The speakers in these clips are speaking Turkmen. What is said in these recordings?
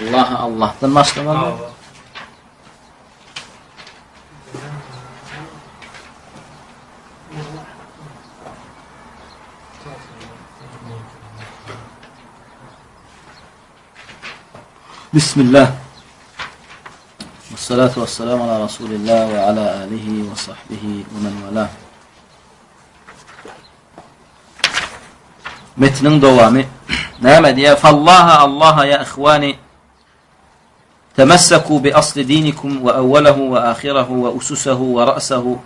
Allaha Allahdan başlamaly. Bismillah. Wassalatu wassalamu ala Rasulillah we ala alihi we sahbihi we men wala. Metniň dowamy näme diýýär? Fallaha Allaha ya ihwani Temesseku bi asli dinikum we awwalahu we ahirahu we ususahu we ra'sahu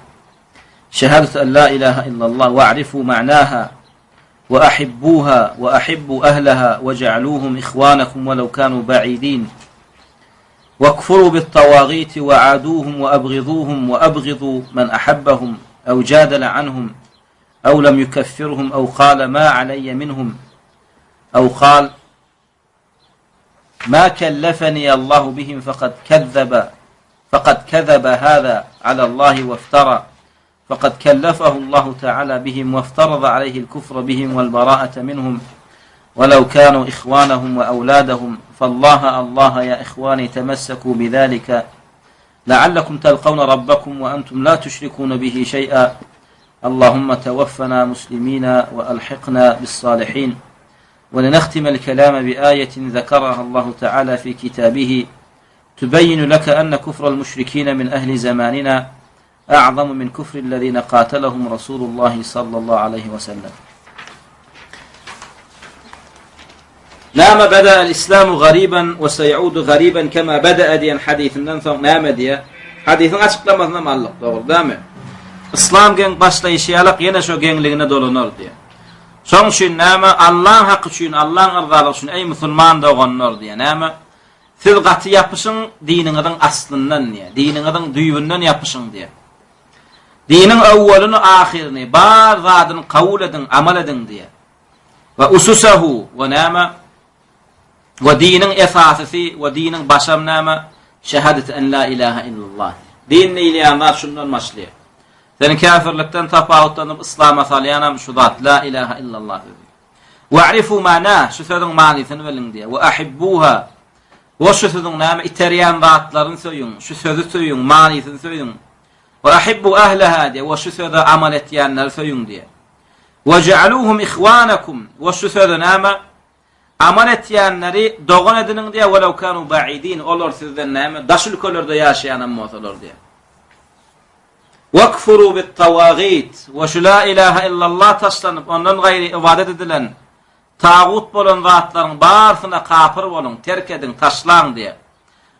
Şehadet en la ilaha illallah we a'rifu ma'naha we ahibbuha we ahibbu ahlaha we ja'aluhum ihwanakum walau kanu ba'idin Wekfuru bit-tawagiti we aduhum we abghiduhum we abghidu men ahabbahum ew jadala anhum ew lem yukeffirhum ew kale ma aleyye minhum ew kal ma kellefeni Allahu bihim fekad kezzebe fekad kezebe hâzâ alallahi weftara fekad kellefehu Allahu teâlâ bihim weftarada aleyhi'l kufre bihim vel berâete minhum وَلَوْ كَانُوا إِخْوَانَهُمْ وَأَوْلَادَهُمْ فَاللَّهَ اللَّهَ يَا إِخْوَانِي تَمَسَّكُوا بِذَٰلِكَ لَعَلَّكُمْ تَلْقَوْنَ رَبَّكُمْ وَأَنْتُمْ لَا تُشْرِكُونَ بِهِ شَيْئًا اللهم توفنا مسلمين وألحقنا بالصالحين ولنختم الكلام بآية ذكرها الله تعالى في كتابه تبين لك أن كفر المشركين من أهل زماننا أعظم من كفر الذين قاتلهم رسول الله صلى الله عليه وسلم Näme beda el-islamu gariban we seýudu gariban kema beda diýen hadisinden soň näme diýýär? Hadisiň açyklamasyny hem aldyk, dogry dälmi? Yslam geň başlaýşy ýalak ýene şo geňligine dolanar diýýär. Şoň üçin näme Allaň haky üçin, Allaň yrzalygy üçin eý musulman doganlar diýýär. Näme? Siz gaty ýapyşyň diniňiziň aslyndan diýýär. Diniňiziň düýbünden ýapyşyň diýýär. Diniň öwwelini, ahyryny, bar zadyny kabul ediň, amal ediň diýýär. We ususahu we näme? We diniň esasysy we diniň başam näme? Şehadet en la ilaha illallah. Din diýilýän zat şundan başlaýar. Seni käfirlikden tapawutlanyp yslama salýanam şu zat la ilaha illallah sözi. Wa'rifu ma'na şu sözüň manysyny biliň diýýär. We ahibbuha we şu sözüň näme iterýän zatlaryny söýüň, şu sözi söýüň, manysyny söýüň. We ahibbu ahlaha diýýär. We şu söze amal etýänleri söýüň diýýär. Wej'aluhum ihwanakum we şu söze näme? Amal etýänleri dogan ediniň diýýär, welew kanu ba'idin, olar sizden näme? Daş ülkelerde ýaşaýan hem bolsalar diýýär. Wekfuru bit-tawagit we şu la ilaha illallah taşlanyp, ondan gaýry ybadat edilen tagut bolan zatlaryň barysyna kapyr boluň, terk ediň, taşlaň diýýär.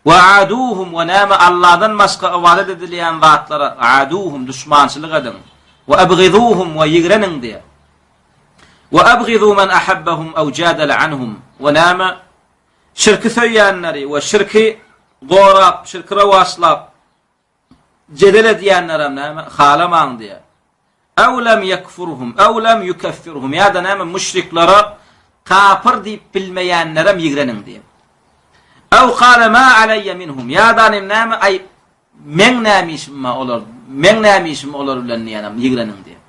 We aduhum we näme Allahdan başga ybadat edilýän zatlara aduhum duşmançylyk ediň. We abgizuhum we ýigreniň diýýär. We abgizu men ahabbahum aw jadala anhum we näme şirki söýýänleri we şirki gorap, şirki rowaçlap jedel edýänlerem näme halamaň diýýär. Ew lem ýekfurhum, ew lem ýukeffirhum ýa-da näme müşriklere kapyr diýip bilmeýänlerem ýigreniň diýýär. Ew kale ma aleýe minhum ýa-da näme aý meň näme işim bar olar, meň näme işim olar bilen diýenem ýigreniň diýýär.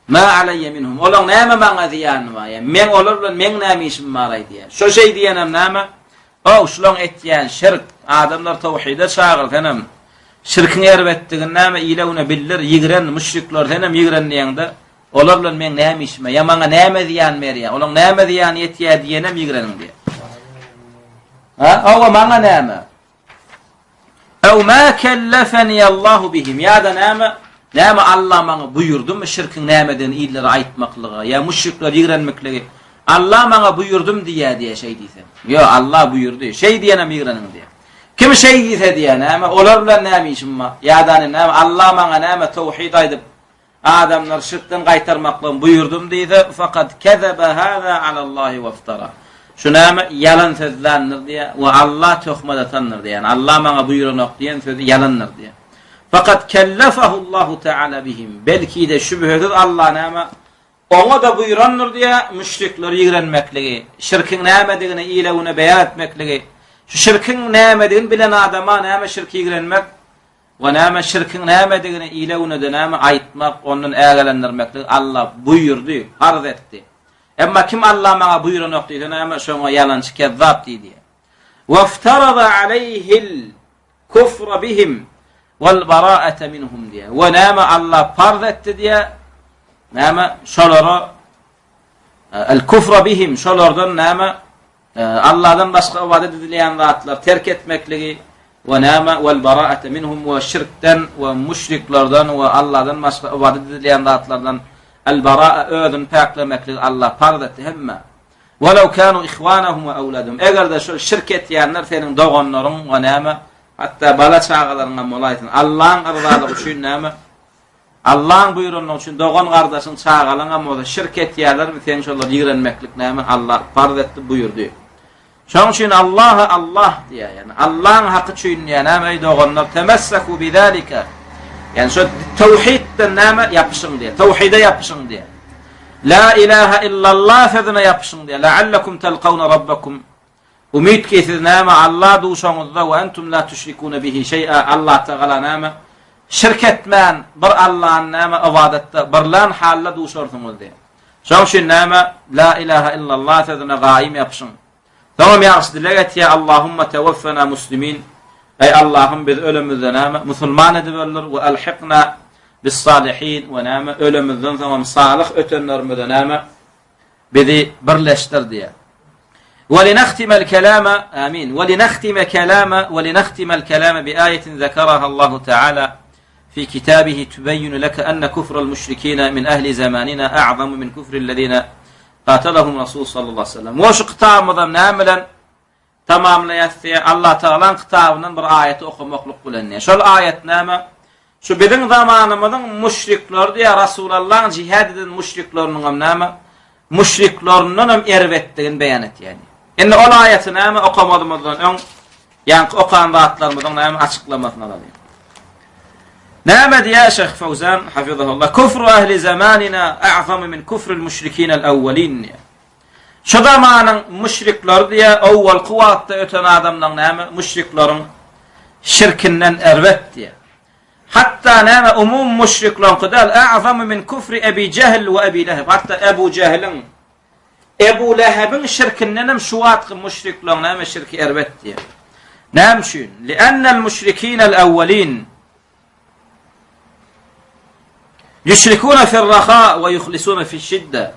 Ma aleýe minhum. Olaň näme maňa zyýany bar? Ýa meň olar bilen meň näme işim bar aý diýýär. Şo şeý diýenem näme? Ow, şulaň etýän şirk, adamlar towhide çagyr senem. Şirkiň erbetdigini näme ile güne bildir, ýigren, müşrikler senem ýigren diýeňde, olar bilen meň näme işim bar? Ýa maňa näme zyýan berýär? Olaň näme zyýany ýetýär diýenem ýigreniň diýýär. Ha, owa maňa näme? Ew ma kellefeni Allahu bihim ýa-da näme, näme Allah maňa buýurdymy şirkiň nämedigini illere aýtmaklyga ýa müşrikleri ýigrenmekligi Allah maňa buýurdym diýýär diýýär şeý diýseň. Ýok, Allah buýurdy. Şeý diýenem ýigreniň diýýär. Kim şeý diýse diýýär näme, olar bilen näme işim bar? Ýa-da näme, Allah maňa näme towhid aýdyp Adamlary şirkden gaýtarmaklygyny buýurdym diýse, fakat kezebe haza alallahi weftara. Şu näme? Ýalan sözländir diýýär we Alla töhmet atandyr diýýär. Ýagny Alla maňa buýranok diýen sözi ýalandyr diýýär. Fakat kellefehullahu teala bihim. Belki-de şübhesiz Alla näme? Oňa-da buýrandyr diýýär, müşrikleri ýigrenmekligi, şirkiň nämedigini ile-güne beýan etmekligi. Şu şirkiň nämedigini bilen adama näme şirki ýigrenmek We näme şirkiň nämedigini ile-güne-de näme aýtmak, ondan ägelendirmeklik Alla buýurdy, parz etdi. Emma kim Allah maňa buýranok diýse näme, şoňa ýalançy kezzap diý diýýär. Weftarada aleýhil kufra bihim wal baraata minhum diýýär. We näme Allah parz etdi diýýär. Näme şolara el kufra bihim şolardan näme Allahdan başga ybadat edilýän zatlar terk etmekligi we näme wal baraata minhum we şirkden we müşriklerden we Allahdan başga ybadat edilýän zatlardan el baraa özüni päklemekligi Allah parz etdi hemme. Walaw kanu ihwanahum we awladahum. Eger-de şol şirk etýänler seniň doganlaryň we näme hatda bala çagalaryň hem bolaýsyn. Allahyň yrzalygy üçin näme Allaň buýranlygy üçin dogan gardaşyň çagalaňam bolsa şirk etýälermi seň şolary ýigrenmeklik näme Allah parz etdi buýurdy. Şoň üçin Allaha Allah diýýär ýagny Allaň haky üçin diýýär näme eý doganlar temesseku bizalika ýagny şo tawhidden näme ýapyşyň diýýär tawhide ýapyşyň diýýär. La ilaha illallah sözüne ýapyşyň diýýär. La'allakum talqawna rabbakum Umyt ki siz näme Alla duşaňyzda we entum la tüşrikune bihi şeý'a Allah Tagala näme şirk etmän bir Allany näme ybadatda birlän halda duşarsyňyz diýen. Şoň üçin näme la ilaha illallah sözüne gaýym ýapyşyň. Soňam ýagşy dileg etýär Allahumma tewaffena muslimin Eý Allahym bizi ölemizde näme musulman edip öldür we alhikna bis salihin we näme ölemizden soňam salyh ötenlerimize näme bizi birleşdir diýýär. Ve linahtimel kelama amin ve linahtime kelama ve linahtimel kelama bi ayetin zekeraha Allahu Teala fi kitabihi tubeyyinu leke enne kufrel müşrikine min ehli zamanina a'zamu min kufrillezine qatalahum Rasul sallallahu aleyhi ve sellem. Ve şu kitabymyzam näme bilen Tamamlaýas diýýär. Allatagalaň kitabyndan bir aýaty okamaklyk bilen diýýär. Şol aýat näme? Şu biziň zamanymyzyň müşrikleri diýýär, Rasulallaň jihad eden müşrikleriniňem näme? Müşriklerininden hem erbetdigini beýan etýär. Indi ol aýaty näme okamazymyzdan öň ýaňky okan zatlarymyzyň näme açyklamasyny alalyň. Näme diýýär Şeýh Fawzan hafizahullah? Kufru ahli zamanina a'zamu min kufril müşrikinel awwalin diýýär. Şu zamanyň müşrikleri diýýär, owalky wagtda öten adamlaň näme, müşrikleriň şirkinden erbet diýýär. Hatda näme, umum müşriklaňky däl, a'zamu min kufri Ebi Jehl we Ebi Leheb. Hatda Ebu Jehliň, Ebu Lehebiň şirkinden hem şu wagtky müşriklaň näme şirki erbet diýýär. Näme üçin? Li'ennel müşrikinel awwalin Ýüşrikune firraha we ýuhlisune fişşidde.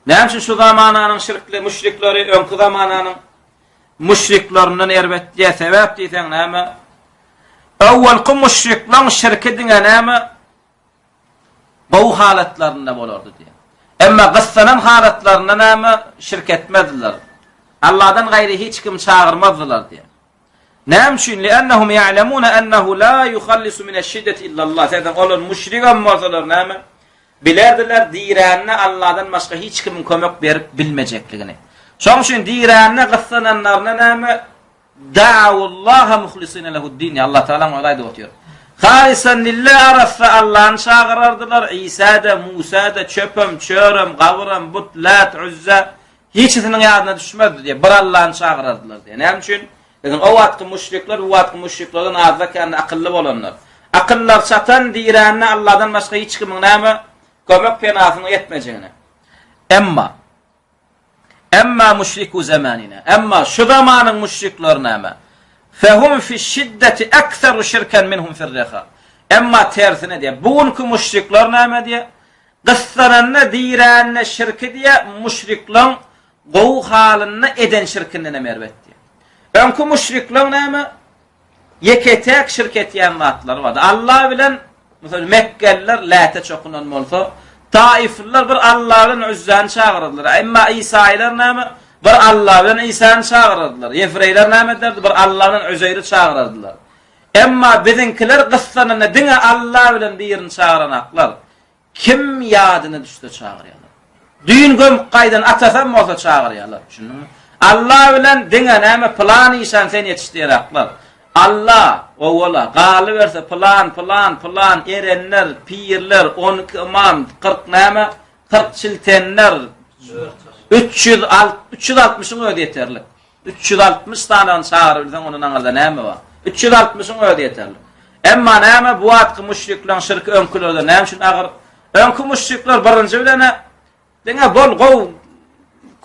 Näme üçin şu zamananyň şirkli müşrikleri öňki zamananyň müşriklerinden erbet diýe sebäp diýseň näme? Öwwelki müşriklaň şirki diňe näme? Gowy halatlarynda bolardy diýe. Emma gyssanan halatlarynda näme? Şirk etmezdiler. Allahdan gaýry hiç kim çagyrmazdylar diýe. Näme üçin? Li'ennehum ya'lemune ennehu la yuhallisu mineş-şiddeti illallah. Sebäbi olar müşrigem bolsalar näme? Bilerdiler diränine Allahdan başga hiç kimiň kömek berip bilmejekligini. Şonuň üçin diränine gyssananlaryna näme? Da'awullaha muhlisina lehu'd-din. Allah Taala özi aýdyp otyr. Halisan lillah arassa Allahny çagyrardylar. Isa-da, Musa-da, çöpem, çörem, gabyram, but, Lat, Uzza Hiçisiniň ýadyna düşmezdi diýýär. Bir Allany çagyrardylar diýýär. Näme üçin? Biziň o wagtky müşrikler bu wagtky müşriklerden azda-kände akylly bolanlar. Akyllar çatan dirände Alladan başga hiç kimiň näme kömek penasynyň ýetmejegine. Emma Emma müşriku zamanina. Emma şu zamanyň müşrikleri näme? Fehum fi şiddeti ekseru şirken minhum firreha. Emma tersine diýýär. Bu günki müşrikler näme diýýär? Gyssananda dirände şirki diýýär, müşriklaň gowy halynda eden şirkindenem erbet diýýär. Öňki müşriklaň näme? Ýeke-täk şirk etýän zatlary bardy. Allah bilen, mysal, Mekgeliler Läte çokunan bolsa, Taifliler bir Allah bilen Üzzäni çagyrardylar. Emma Isaýylar näme? Bir Allah bilen Isany çagyrardylar. Ýefreýler näme ederdi? Bir Allah bilen Üzeýri çagyrardylar. Emma biziňkiler gyssananda diňe Alla bilen birini çagyranaklar. Kim ýadyna düşse çagyrýarlar. Düýn gömüp gaýdan atasam bolsa çagyrýarlar. Düşündiňmi? Alla bilen diňe näme pylan işan sen ýetiş diýeraklar. Alla, owala, galyberse pylan, pylan, pylan, erenler, pirler, 12 ymam, 40 näme, 40 çiltenler, 300 360-yň özi ýeterlik. 360 sanyny çagyrybilseň ondan aňyrda näme bar? 360-yň özi ýeterlik. Emma näme bu wagtky müşrikleriň şirki öňkülerden näme üçin agyr? Öňki müşrikler birinji bilene diňe bol gow.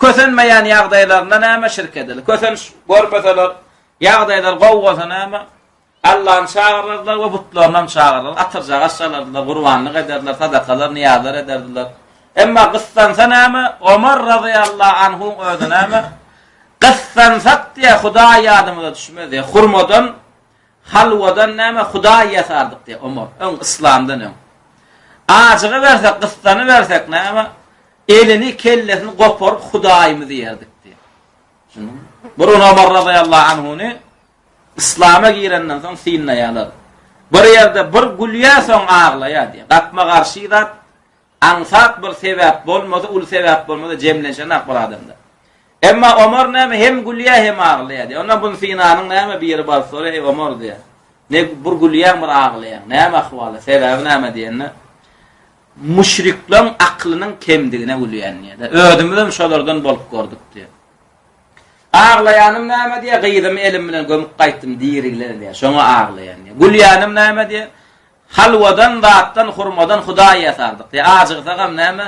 Kösenmeýän ýagdaýlarynda näme şirk edilir? Köseniş görmeseler, ýagdaýlar gowy bolsa näme? Allany çagyrardylar we butlarynam çagyrardylar, atyrjagaç çalardylar, gurbanlyk ederdiler, sadakalar, nyýazlar ederdiler. Emma gyssansa näme? Omar razyýallahu anhuň özi näme? Gyssansak diýýär, Hudaý ýadymyza düşmez diýýär. Hurmadan, halwadan näme Hudaý ýasardyk diýýär Omar, öň yslamdan öň. Ajygybersek, gyssanybersek näme? Elini, kellesini goparyp Hudaýymyzy iýerdik diýýär. Düşündiňmi? Bir gün Omar razyýallahu anhuny Yslama girenden soň synlaýarlar. Bir ýerde bir gülýär soň aglaýar diýýär. Gapma-garşy zat aňsat bir sebäp bolmasa, uly sebäp bolmasa jemlenşenak bir adamda. Emma Omar näme hem gülýär hem aglaýar diýýär. Onda bunu synanyň näme biri baryp soraýar, eý Omar diýýär. Ne bir gülýäň bir aglaýaň. Näme ahwaly, sebäbi näme diýende, müşrikleň aklynyň kemdigine gülýän diýýär. Özümizem şolardan bolup gördük diýýär. Aglaýanym näme diýýär, gyzymy elim bilen gömüp gaýtdym dirigiler diýýär, şoňa aglaýan diýýär. Gülýänim näme diýýär, halwadan, zatdan, hurmadan Hudaý ýasardyk diýýär. Ajygsagam näme,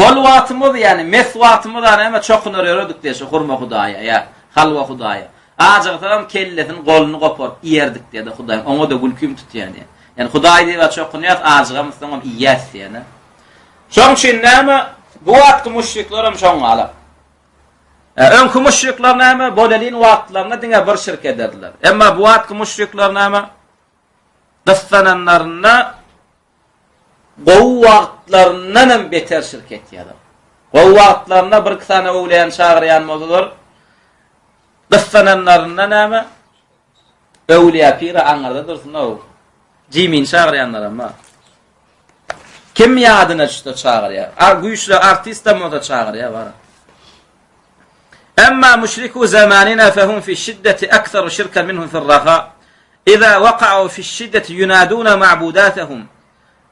bol wagtymyz, ýagny mes wagtymyz-a näme, çokunar ýörerdik diýýär şu hurma Hudaýa ýa halwa Hudaýa. Ajygsagam kellesini, goluny goparyp iýerdik diýýär-de Hudaýyň, oňa-da gülkim tutýar diýýär. Ýagny Hudaý diýip-ä çokunýas, ajygamyzsoňam iýýäs diýýär-de. Şoň üçin näme, bu wagtky müşriklerem şoňňalak. Öňki müşrikler näme, bolelin wagtlarynda diňe bir şirk ederdiler. Emma bu wagtky müşrikler näme, gyssananlarynda gowy wagtlaryndan hem beter şirk etýärler. Gowy wagtlarynda bir-iki sany öwlüýäni çagyrýan bolsalar, gyssananlarynda näme, öwlüýä pire aňyrda dursun-ow, jimini çagyrýanlaram bar. Kim ýadyna düşse çagyrýar. A güýçli artistem bolsa çagyrýar bara. Emma müşriku zamanina fehum fi şiddeti aktharu şirkan minhum fi raha. Iza waqa'u fi şiddeti yunaduna ma'budatahum.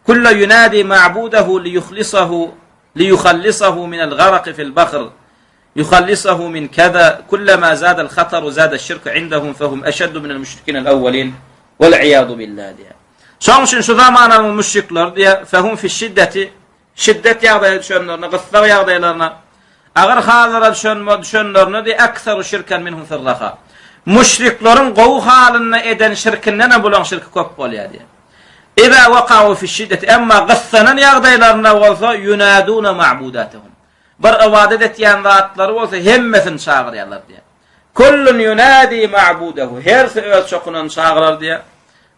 Kullu yunadi ma'budahu liyukhlisahu liyukhallisahu min al-gharq fi al-bahr. Yuhallisahu min kaza, kullama zada al-hataru zada aş-şirku indahum fehum eşeddu minel müşrikin el-awwelin vel-iýadu billah diýýär. Şonuň üçin şu zamananyň müşrikleri diýýär, fehum fiş-şiddeti, şiddet ýagdaýa düşenlerine, gyssag ýagdaýlaryna, agyr hallara düşen düşenlerine diýýär, ekseru şirken minhum fir-raha. Müşrikleriň gowy halynda eden şirkinden hem bularyň şirki köp bolýar diýýär. Iza wekau fiş-şiddeti, emma gyssanan ýagdaýlarynda bolsa ýunaduna ma'budatahum. Bir ybadat etýän zatlary bolsa hemmesini çagyrýarlar diýýär. Kullun ýunadi ma'budahu. Hersi öz çokunany çagyrar diýýär.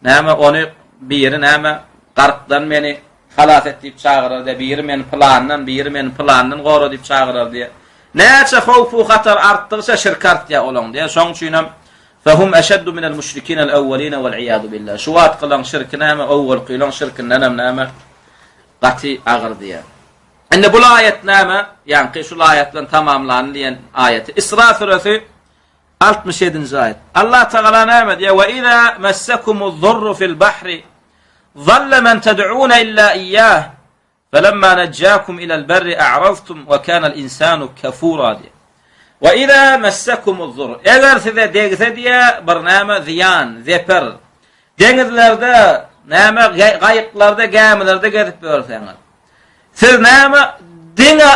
Näme ony biri näme garkdan meni halas et diýip çagyrar diýýär. Biri meni pylandan, biri meni pylandan gora diýip çagyrar diýýär. Näçe howpu hatar artdygyça şirk artýar olaň diýýär. Şoň üçin hem fehum eşeddu minel müşrikinel ewweline vel iýadu billah. Şu wagtkylaň şirki näme, owwalkylaň şirkinden hem näme gaty agyr diýýär. Indi bul aýat näme? Ýaňky şul aýat bilen tamamlanyl diýen aýaty. Isra süresi 67-nji aýat. Allah Tagala näme diýýär? Wa iza massakumuz-zurru fil bahri zalla men tad'una illa iyyah falamma najjakum ilal barri a'radtum wa kanal insanu kafura diýýär. Wa iza massakumuz-zurr Eger size degse diýýär bir näme zyýan, zeper. Deňizlerde, näme gaýyklarda, gämilerde gezip ýörseňiz. Siz näme diňe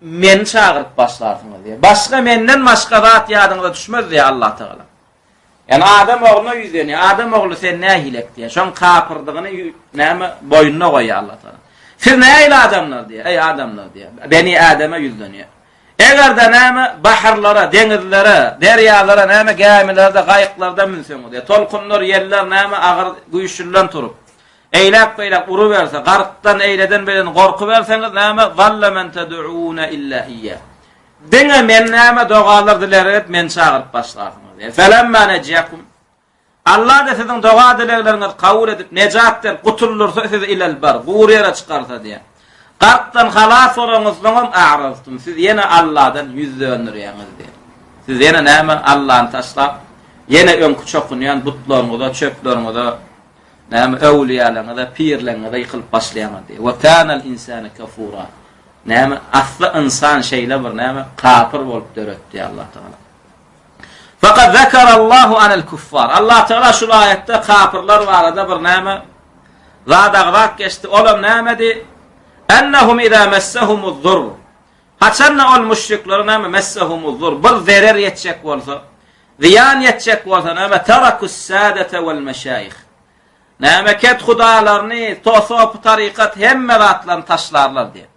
meni çagyryp başlarsyňyz diýýär. Başga menden başga zat ýadyňyza düşmez diýýär Allah Tagala. Ýani adam ogluna ýüzlenýär. Adam ogly sen nähilek diýýär. Şoň kapyrdygyny näme boýnuna goýýar Allah Tagala. Siz nähili adamlar diýýär. Eý adamlar diýýär. Beni Ademe ýüzlenýär. Eger-de näme bahrlara, deňizlere, derýalara näme gämilerde, gaýyklarda münseňiz diýýär. Tolkunlar, ýeller näme agyr güýçlüden turup Eýläk-beýläk uruberse, garkdan, eýleden-beýleden gorkuberseňiz näme, Zalla men ted'una illa iýýä. Diňe men näme dogalar dileg edip, meni çagyryp başlarsyňyz diýýär. Felemma nejjakum. Allah-da siziň doga-dilegleriňizi kabul edip, nejat berip, gutuldyrsa sizi ilel bar, gury ýere çykarsa diýýär. Garkdan halas bolaňyzsoňam a'raztum, siz ýene Allahdan ýüz döndürýäňiz diýýär. Siz ýene näme, Allahny taşlap, ýene öňki çokunýan butlaryňyza, çöpleriňize, Näme öwlüýäleriňize, pirleriňize ýykylyp başlaýaňyz diýýär. Wa kanal insanu kafura. Näme asly ynsan şeýle bir näme kapyr bolup döretdi Allah Taala. Fakat zekerallahu anel kuffar. Allah Taala şu aýatda kapyrlar barada bir näme zat agzap geçdi. Olam nämedi? Ennehum iza messehumuz zurr. Haçanda ol müşriklere näme messehumuz-zur, bir zerer ýetjek bolsa, zyýan ýetjek bolsa näme terakus-sadete wal-meşaýih. Näme kethudalaryny, tosopy tarykat hemme zatlaryny taşlarlar diýýär.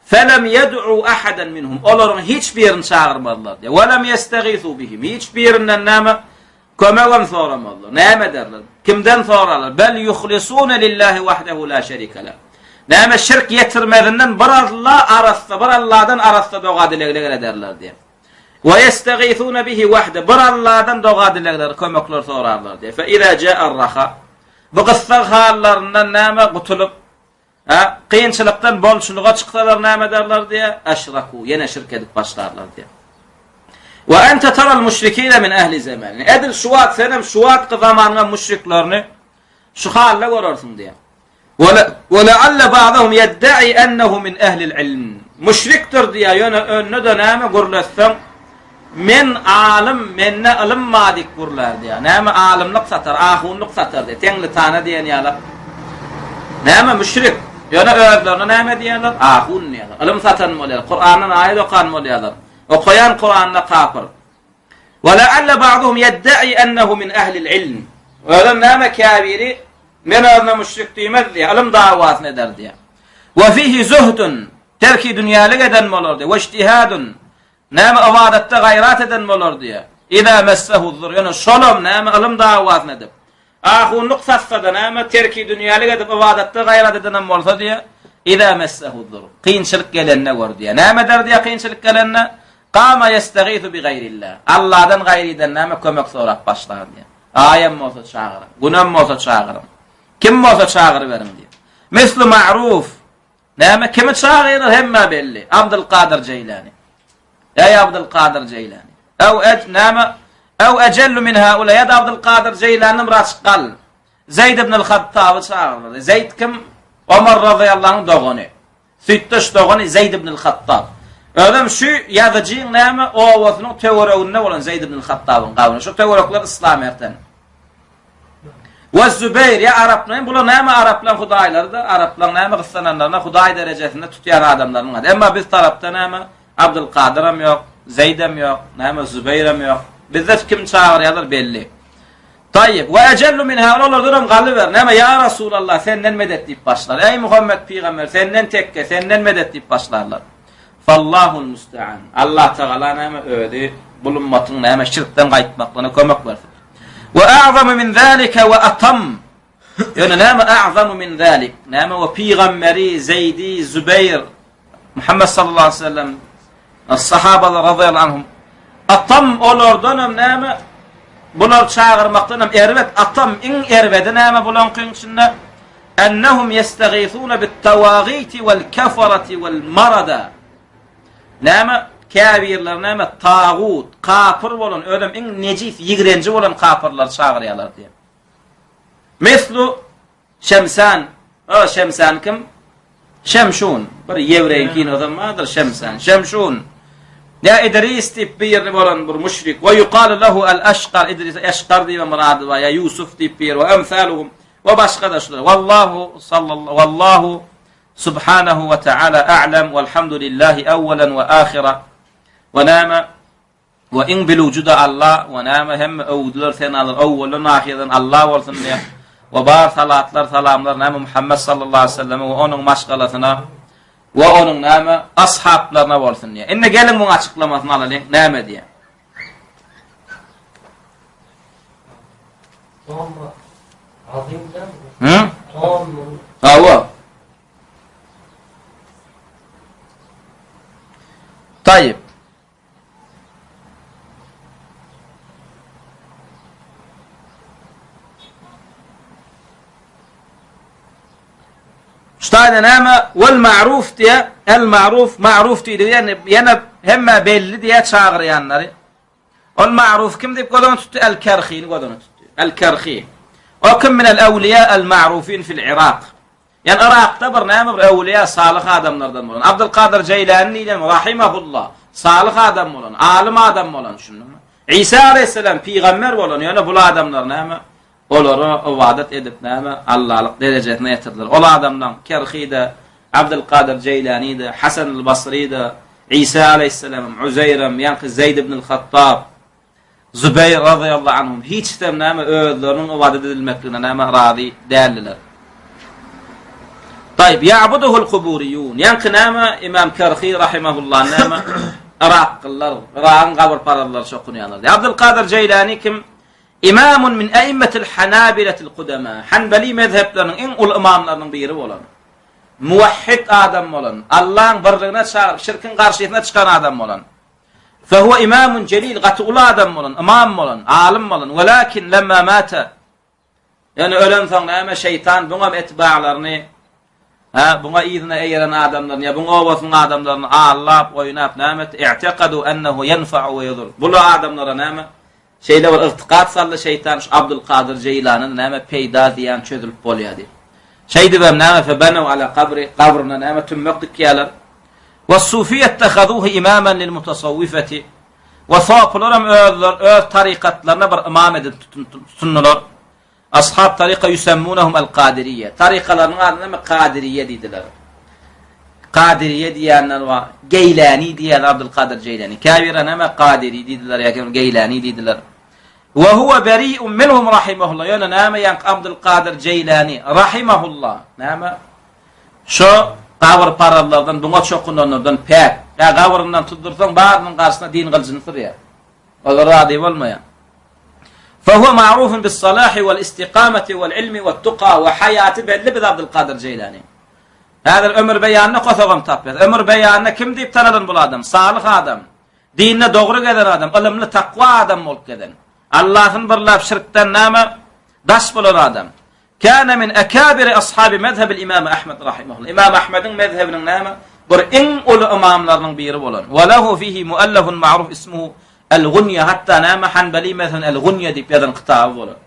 Felem ýed'u ahadan minhum. Olaryň hiç birini çagyrmazlar diýýär. Welem ýestegisu bihim. Hiç birinden näme kömegem soramazlar. Näme ederler? Kimden sorarlar? Bel yuhlisuna lillahi wahdehu la şerike leh. Näme şirk ýetirmezinden bir Alla arassa, bir Alladan arassa doga dilegler ederler diýýär. Ve ýestegisuna bihi wahde. Bir Alladan doga dilegler, kömekler sorarlar diýýär. Fe iza ja'ar-raha. Bu gyssag hallaryndan näme gutulyp Hä, kynçylykdan bolçulyga çyksalar näme ederler diýýär? Eşraku, ýene şirk edip başlarlar diýýär. We ente taral müşrikine min ehli zemanine. Edil şu wagt senem şu wagtky zamanyň müşriklerini şu halda görersiň diýýär. We lealle ba'dahum yedda'i ennehu min ehli'l ilm. Müşrikdir diýýär, ýöne önüne-de näme gürletseň, Men alym, mende ylym bar diýip gürlär diýýär. Näme alymlyk satar, ahunlyk satar diýýär. Teňli tana diýen ýaly. Näme müşrik? Ýöne özlerine näme diýýärler? Ahun diýýärler. Ylym satan bolýar, Kurandan aýat okan bolýarlar. Okaýan Kuranyna kapyr. Wa la'alla ba'duhum yedda'i ennehu min ehli'l ilm. Özem näme käbiri men özüme müşrik diýmez diýýär, ylym dawasyny eder diýýär. Wa fihi zuhdun, terki dünýälik eden bolar diýýär. Wa ijtihadun, Näme ybadatda gaýrat eden bolar diýýär. Iza messehu'z-zur, ýöne şolam näme ylym dawasyny edip, ahunlyk satsa-da näme terkidünýälik edip ybadatda gaýrat edenem bolsa diýýär, Iza messehu'z-zur, kynçylyk gelende gör diýýär. Näme eder diýýär kynçylyk gelende? Gama ýestegisu bi gaýrillah. Alladan gaýrydan näme kömek sorap başlar diýýär. Aýam bolsa çagyryň, günem bolsa çagyryň. Kim bolsa çagyryberiň diýýär. Mislu ma'ruf, Näme kimi çagyrýar hemmä belli. Abdylkadyr Jeýläni. Eý Abdylkadyr Jeýläni. Ew ej näme? Ew ejellu min haula ýa-da Abdylkadyr Jeýländen biraz gal. Zeýd ibn al-Hattaby çagyrýar. Zeýd kim? Omar razyýallahu anh dogany. Süýtdeş dogany Zeýd ibn al-Hattab. Özem şu ýazyjyň näme obasynyň töwereginde bolan Zeýd ibn al-Hattabyň gabry. Şu töwerekler yslam erten. We Zübeýr, ýa araplaryň, bular näme araplaryň hudaýlarydyr, araplaryň näme gyssananlaryna hudaý derejesinde tutýan adamlarynyň ady. Emma biz tarapda näme Abdylkadyram ýok, Zeýdem ýok, näme Zübeýrem ýok. Bizde kim çagyrýarlar belli. Taýyp, we ejellu min haula olardanam galyber. Näme ýa Rasulallah senden medet diýip başlar. Eý Muhammet pygamber senden tekke, senden medet diýip başlarlar. Fallahul musta'an. Allah Tagala näme özi bul ummatyň näme şirkden gaýtmaklaryna kömek bersin. We a'zamu min zalika we atam. Ýöne näme a'zamu min zalik? Näme we pygamberi Zeýdi, Zübeýr, Muhammed sallallahu aleyhi ve sellem, sahabalar radıyallahu anhum. Atam olardan hem näme? Bular çagyrmakdan hem erbet. Atam iň erbedi näme bulaňkyň içinde? Ennehum ýestegisuna bit-tawagiti wal-keferati wal-marada. Näme? Käbirleri näme? Tagut, kapyr bolan, özem iň nejis, ýigrenji bolan kapyrlary çagyrýarlar diýýär. Meslu Şemsan, o Şemsan kim? Şemşun, bir ýewreýiň kinosam bardyr Şemsan, Şemşun. Ýa Idris diýip birini bolan bir müşrik. We yuqalu lehu al-Aşkar, Idris Eşkar diýip bir ady bar, ýa Ýusuf diýip biri we emsaluhum we başga-da şular. Wallahu sallallahu wallahu subhanahu we taala a'lam walhamdulillahi awwalan we ahira. We näme? We iň bilujy-da Alla, we näme hemme öwgüler, senalar owwaldan ahyrdan Alla bolsun diýýär. We bar salatlar, salamlar näme Muhammet sallallahu aleyhi ve selleme we onuň maşgalasyna we onuň näme ashaplaryna bolsun diýýär. Indi geliň muň açyklamasyny alalyň. Näme diýýär? Hı? Hawa. Tayyip. Şu taýda näme? Wal ma'ruf diýe, el ma'ruf, ma'ruf diýdi. Ýani ýene hemme belli diýe çagyrýanlary. Ol ma'ruf kim diýip göz öňünde tutdy? El Kerhini göz öňünde tutdy. El Kerhi. O kim min el awliya el ma'rufin fil Irak. Ýani Yrakda bir näme bir öwliýa salyh adamlardan bolan Abdulkadyr Jeýläni diýlen rahimahullah salyh adam bolan, alym adam bolan düşündiňmi? Isa aleyhisselam pygamber bolan, ýöne bul adamlar näme? Olara ybadat edip näme Allalyk derejesine ýetirdiler. Ol adamlaň Kerhi-de, Abdulkadyr Jeýläni-de, Hasan al-Basri-de. Isa aleýhissalamam, Uzeýrem, ýaňky Zeýd ibnül Hattab, Zubeýr razyýallahu anhum hiçisem näme özleriniň ybadat edilmekligine näme razy däldiler. Taýyp, ýa'buduhul kuburiýun. Ýaňky näme Imam Kerhi rahimehullah näme Yraklylar, Yragyň gabyrparazlary çokunýarlar. Abdulkadyr Jeýlani kim? Imamun min a'immatil hanabilatil kudama. Hanbali mezhepleriniň iň uly ymamlarynyň biri bolan. Muwahhid adam bolan, Allahyň birligine çagyryp, şirkiň garşysyna çykan adam bolan. Fehuwe imamun jelil, gaty uly adam bolan, ymam bolan, alym bolan. Welakin lemma mata. Ýöne ölensoň näme şeýtan buňam etbalaryny, ha, buňa yzyna eýeren adamlaryny ýa buň obasynyň adamlaryny allap, oýnap näme etdi? I'tekadu ennehu ýenfa'u we ýedur. Bula adamlara näme? Şeýle bir ygtykat saldy şeýtan şu Abdulkadyr Jeýlanyny näme peýda zyýan çözülip bolýar diýip. Şeýdibem näme febenew ala kabri, gabryna näme tümmek dikýärler. We sufiýe ittehazuhu imamen lil mutasawwifeti. We sopylaram özler öz tarykatlaryna bir ymam edip tutundylar. Ashab taryka ýusemmunahum el kadiriýe. Tarykalarynyň adyna näme kadiriýe diýdiler. Kadiriýe diýenler bar. Geýläni diýen Abdulkadyr Jeýläni. Käbiri näme Kadiri diýdiler ýa Geýläni diýdiler. Wa huwa beri'un minhum rahimahullah. Ýöne näme ýaňky Abdulkadyr Jeýläni rahimahullah. Näme? Şo gabyrparazlardan, buňa çokunanlardan päk. Ýa gabryndan tuzdursaň, barynyň garşysyna din gylyjyny sürýär. Olar razy bolmaýar. Fehuwe ma'rufun bis-salahi wal-istikamati wal-ilmi wat-tuka we haýaty belli biz Abdulkadyr Jeýlani. Häzir ömür beýanyny okasagam tapýas. Ömür beýanyny kim diýip tanadan bul adam? Salyh adam. Dinde dogry gezen adam, ylymly, takwa adam bolup gezen. Allahyny birläp şirkden näme? Daş bolan adam. Kâne min ekâbiri ashabi mezhebil imam Ahmed rahimehullah. Imam Ahmediň mezhebiniň näme? Bir iň uly ymamlarynyň biri bolan. Ve lehu fihi muallafun ma'ruf ismuhu El-Gunýe hatda näme Hanbeli mezhebiniň El-Gunýe diýip ýazan kitaby bolan.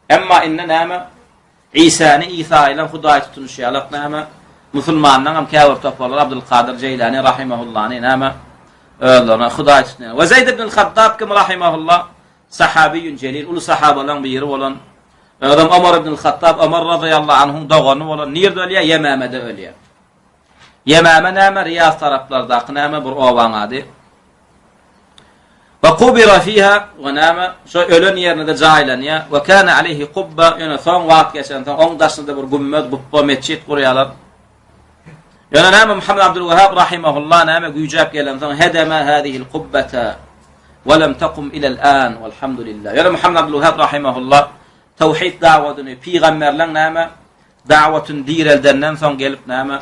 Emma indi näme? Isany Isaýylar Hudaý tutunyşy ýalak näme? Musulmanlaryň hem käbir toparlary Abdulkadyr Jeýlani rahimehullany näme? Özlerine Hudaý tutunýar. Ve Zeyd ibn Hattab kim rahimehullah? Sahabiýun jelil, uly sahabalaryň biri bolan, özem Omar ibn Hattab, Omar razyýallahu anhuň dogany bolan, nirde ölýär? Ýemämede ölýär. Ýemäme näme? Riýaz taraplardaky näme bir obaň ady. Wa kubira fiha we näme? Şo ölen ýerinde jaýlanýar. Wa kana aleyhi kubba, ýöne soň wagt geçensoň oň daşynda bir gümmez, gupba, metjit gurýarlar. Ýöne näme Muhammed Abdul Wahhab rahimehullah näme güýjäp gelensoň hedeme hadihil kubbata we lem takum ilel an welhamdulillah. Ýöne Muhammed Abdul Wahhab rahimehullah tawhid dawatyny pygamberleň näme dawatyny direldenden soň gelip näme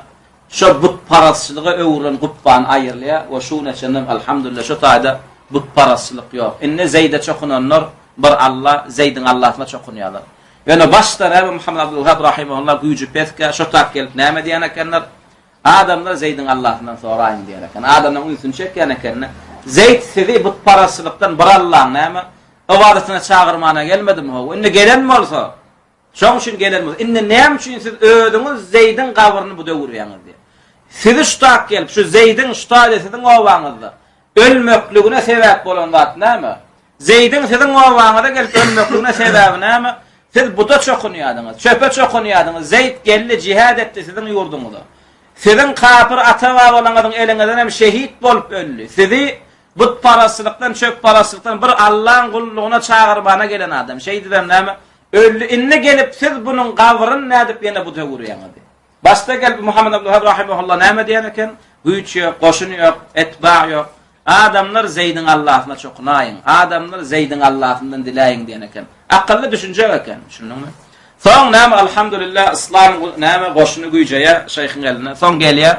şo butparazçylyga öwrülen gupbany aýyrylýar we şu güne çenlem alhamdulillah şo taýda butparazçylyk ýok. Indi Zeýde çokunanlar bir Alla, Zeýdiň Allasyna çokunýarlar. Ýöne başda näme Muhammet Abdulwahhab rahimehullah güýji peskä şo tak gelip näme diýen ekenler? Adamlar Zeýdiň Allasyndan soraýyň diýen eken. Adamlaryň ünsüni çekýän ekenler. Zeýd sizi butparazçylykdan bir Allaň näme ybadatyna çagyrmana gelmedimi how? Indi gelen bolsa, şoň üçin gelen bolsa, indi näme üçin siz özüňiz Zeýdiň gabryny buda öwürýäňiz diýen. Sizi şu tak gelip, şu Zeýdiň şu taýda siziň obaňyzda ölmekligine sebäp bolan zat näme? Zeýdiň siziň obaňyza gelip ölmekligine sebäbi näme? Siz buda çokunýardyňyz, çöpe çokunýardyňyz. Zeýd geldi, jihad etdi siziň ýurduňyza. Siziň kapyr ata-babalaryňyzyň eliňizden hem şehit bolup öldi. Sizi butparazçylykdan, çöpparazçylykdan bir Allaň gullugyna çagyrmana gelen adam. Şeýdibem näme? Öldi. Indi gelip siz bunuň gabryny nädip ýene buda öwürýäňiz? Başda gelip Muhammed Abdulwahab rahimehullah näme diýen eken? Güýç ýok, goşun ýok, etba ýok. Adamlar Zeýdiň Allasyna çokunaýyň, adamlar Zeýdiň Allasyndan diläýiň diýen eken. Akylly düşünjek eken, düşündiňmi? Soň näme alhamdulillah yslam näme goşuny güýjeýär şeýhiň eline. Soň gelýär.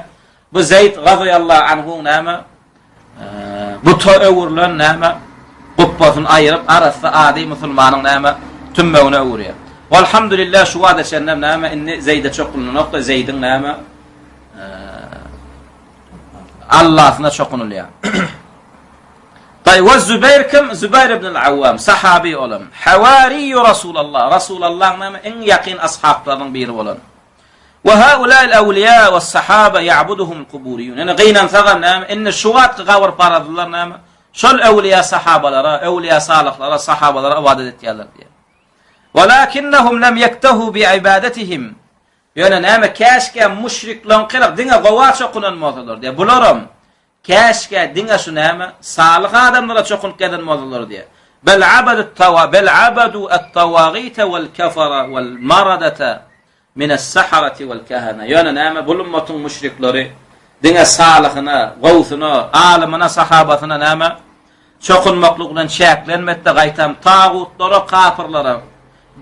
Bu Zeýd razyýallahu anhu näme buta öwrülen näme gupbasyny aýyryp arassa ady musulmanyň näme tümmegine öwürýär. Walhamdulillah şu wada çenlem näme indi Zeýde çokunlanok-da Zeýdiň näme Allasyna çokunylýar. Taý we Zübeýr kim? Zübeýr ibn al-Awwam, sahabi olam. Hawariýu Rasulallah, Rasulallahyň näme iň ýakyn ashaplarynyň biri bolan. We haula'il awliya we sahaba ya'buduhum kuburiyun. Ýöne gynansagam näme? Indi şu wagtky gabyrparazlar näme? Şol öwliýa sahabalara, öwliýa salyhlara, sahabalara ybadat etýärler diýýär. Walakinnahum lam yaktahu bi ibadatihim. Ýöne näme, käşgä müşrikleňkiler diňe gowa çokunan bolsalar diýýär. Bularam. Käşgä diňe şu näme, salyh adamlara çokunyp gezen bolsalar diýýär. Bel abadut tawa bel abadu at-tawagite wal kafara wal maradata minas-saharati wal kahana. Ýöne näme, bul ummatyň müşrikleri diňe salyhyna, gowusyna, alymyna, sahabasyna näme, çokunmaklyk bilen çäklenmedi-de, gaýtam tagutlara, kapyrlara,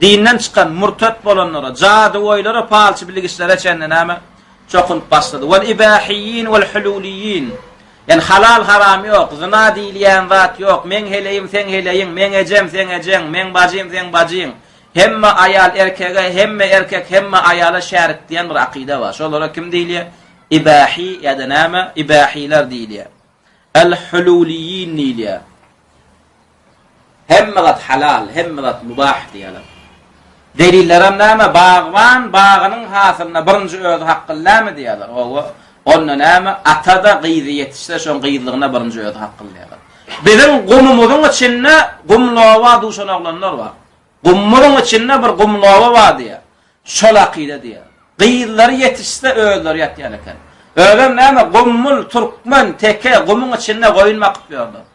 Dinden çykan, murtet bolanlara, jadygöýlere, palçy bilgiçlere çenli näme? Çokunyp başlady. Wal ibahiyyin wal hululiyin. Ýani halal haram ýok, zyna diýilýän zat ýok, meň heleýim seň heleýiň, meň ejem seň ejeň, meň bajym seň bajyň. Hemme aýal erkege, hemme erkek hemme aýala şärik diýen bir akyda bar. Şolara kim diýilýär? Ibahi ýa-da näme? Ibahiler diýilýär. El-hululiyin diýilýär. Hemme zat halal, hemme zat mubah diýýärler. Delillerem näme? Bagban bagynyň hasylyna birinji özi hakgyly näme diýýärler? Owa, onda näme? Ata-da gyzy ýetişse, şoň gyzlygyna birinji özi hakgyly diýýärler. Biziň gumumyzyň içinde gumlowa duşan oglanlar bar. Gummyzyň içinde bir gumlowa bar diýýär. Şol akyda diýýär. Gyzlary ýetişse özleri ýatýan eken. Özem näme? Gummul, türkmen, teke gumuň içinde goýun bakyp ýörler.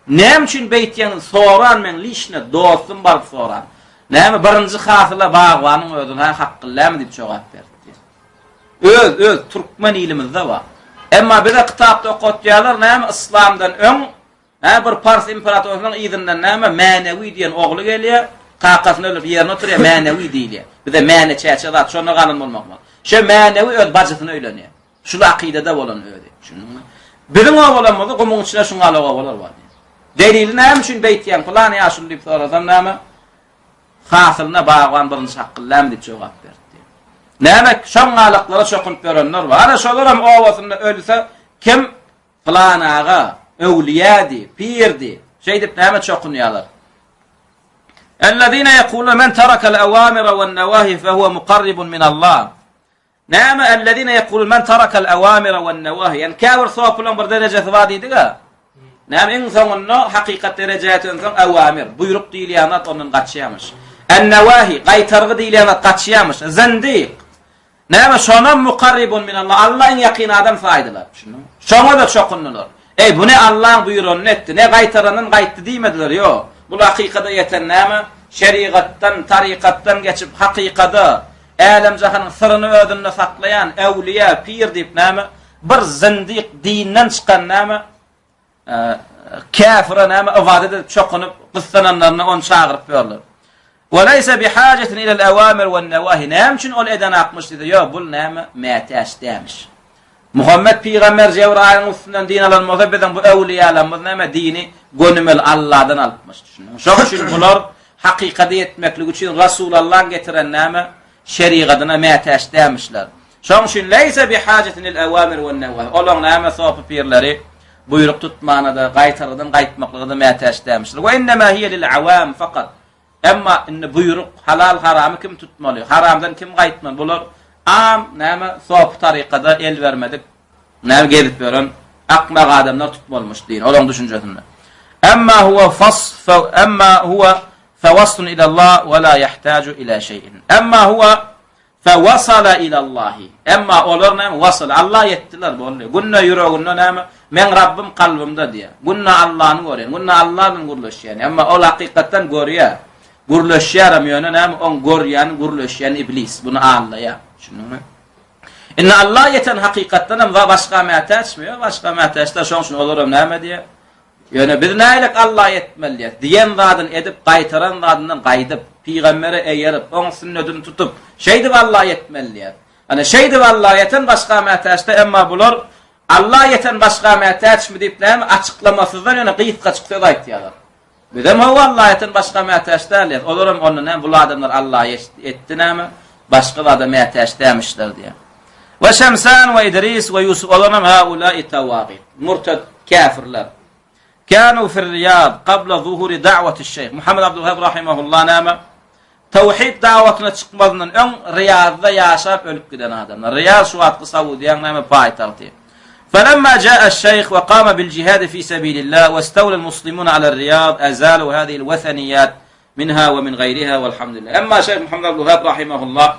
Näme üçin beýtýäňiz soran meň lişne dostum baryp soran. Näme birinji hasyla bagbanyň özi hä hakgyl dämi diýip jogap berdi diýýär. Öz öz türkmen ilimizde bar. Emma bize kitapda okatýarlar näme yslamdan öň hä bir pars imperatorsynyň yzyndan näme Mänewi diýen ogly gelýär kakasyny öldürip ýerine oturýar Mänewi diýilýär. Bize Mäne çäçe zat şonda galan bolmak. Şo Mänewi öz bajysyna öýlenýär. Şul akydada bolan özi. Düşündiňmi? Biziň obalarymyzda gumuň içinde şuň ýaly obalar bar diýýär. Delili näme üçin beýtýäň pylan ýaşuly diýip sorasam näme? Hasylyna bagban birinji hakgyl näme diýip jogap berdi diýýär. Näme şoň galaklara çokunyp ýörenler bar. Ana şolaram obasynda ölse kim pylan aga öwlüýädi, pirdi. Şeýdip näme çokunýarlar? Ellezine ýekulune men terakal awamira wen newahi fehuwe mukarribun min Allah. Näme ellezine ýekulun men tarakal awamira wen newahi. Ýani käbir sopularyň bir derejesi bar diýdik-ä. Näme iň soňunda hakykat derejä ýetensoň awamir, buýruk diýilýän zat ondan gaçýarmyş. En newahi, gaýtargy diýilýän zat gaçýarmyş. Zindik. Näme şonam mukarribun minallah. Alla iň ýakyn adam saýdylar. Düşündiňmi? Şoňa-da çokundylar. Eý, bu ne Allaň buýranyny etdi, ne gaýtarandan gaýtdy diýmediler, ýok. Bul hakykada ýeten näme? Şerigatdan, tarykatdan geçip hakykada, Älem-jahanyň syryny özünde saklaýan öwlüýä, pir diýip näme, bir zyndyk, dinden çykan näme, käfire näme ybadat edip çokunyp, gyssananlarynda ony çagyryp ýörler. Ve leýse bihajetin ilel awamir wen newahi. Näme üçin ol eden akmyş diýse, ýok, bul näme, mätäç dämiş. Muhammet pygamber Jebraýylyň üstünden din alan bolsa, biziň bu öwlüýalarymyz näme, dini gönümel Alladan alypmyş, düşündiňmi? Şonuň üçin bular Hakykata ýetmeklik üçin Rasulallaň getiren näme? Şerigadyna mätäç dämişler. Şoň üçin leýse bihajetin lil awamir wen newahi. Olaň näme sopy pirleri buýruk tutmana-da, gaýtargydan gaýtmaklyga-da mätäç dämişler. We innema hiýe lil awam fakat. Emma indi buýruk halal haramy kim tutmaly, haramdan kim gaýtmaly? Bular am näme sopy tarykada el bermedik Näme gezip ýören akmak adamlar tutmalymyş din olaň düşünjesinde. Emma huwa fas emma huwa fawasl ila Allah we la yahtaju ila şey'in. Emma huwa fawasala ila Allah. Emma olar näme wasal Allah ýetdiler boldy. Günde ýüreginde näme men Rabbim kalbymda diýär. Günde Allahny görýän, günde Allah bilen gürleşýän. Emma ol hakykatdan görýär. Gürleşýär hem ýöne näme oň görýän, gürleşýän iblis bunu aldaýar. Düşündiňmi? Indi Alla ýeten hakykatdan hem başga mätäçmi? Ýok, başga mätäç däl. Şonuň üçin olaram näme diýýär? Ýöne biz nälik Alla ýetmeli diýýär. Diýen zadyny edip, gaýtaran zadyndan gaýdyp, pygambere eýerip, oň sünnetini tutup, şeýdip Alla ýetmeli diýýär. Ana şeýdip Alla ýeten başga mätäç däl, emma bular Alla ýeten başga mätäçmi diýip näme açyklamasyzdan ýöne gysgajyk söz aýtýarlar. Bizem hawa Allaýetden başga mätäç däldiris. Olaram onda näme bul adamlar Allaýa etdi näme başga zada mätäç dämişler diýýär. We Şemsan we Idris we Ýusuf olaram haulai tawagit. Murtad käfirler. Kanu fir Riyad qabla zuhuri da'wati şeyh. Muhammed Abdülwahhab rahimehullah näme? Tawhid dawatyna çykmazyndan öň Riýazda ýaşap ölüp giden adamlar. Riýaz şu wagtky Saudiýaň näme paýtagty. Felemma ja'aş-şeýh we kama bil-jihadi fi sabilillah we istawlal muslimun alal-Riýaz azalu hadihil weseniyat minha we min gaýriha welhamdulillah. Emma Şeýh Muhammed Abdülwahhab rahimehullah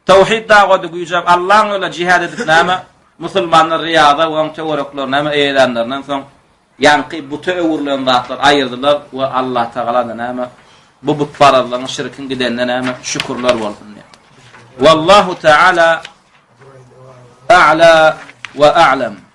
tawhid dawady güýjäp Allaň ýolunda jihad edip näme? Musulmanlar Riýaza we oň töwereklerini näme eýelänlerinden soň ýaňky buta öwrülen zatlar aýyrdylar we Allatagala-da näme bu butparazlygyň şirkiň gidenine näme şükürler bolsun diýýär. Wallahu taala a'la we a'lam.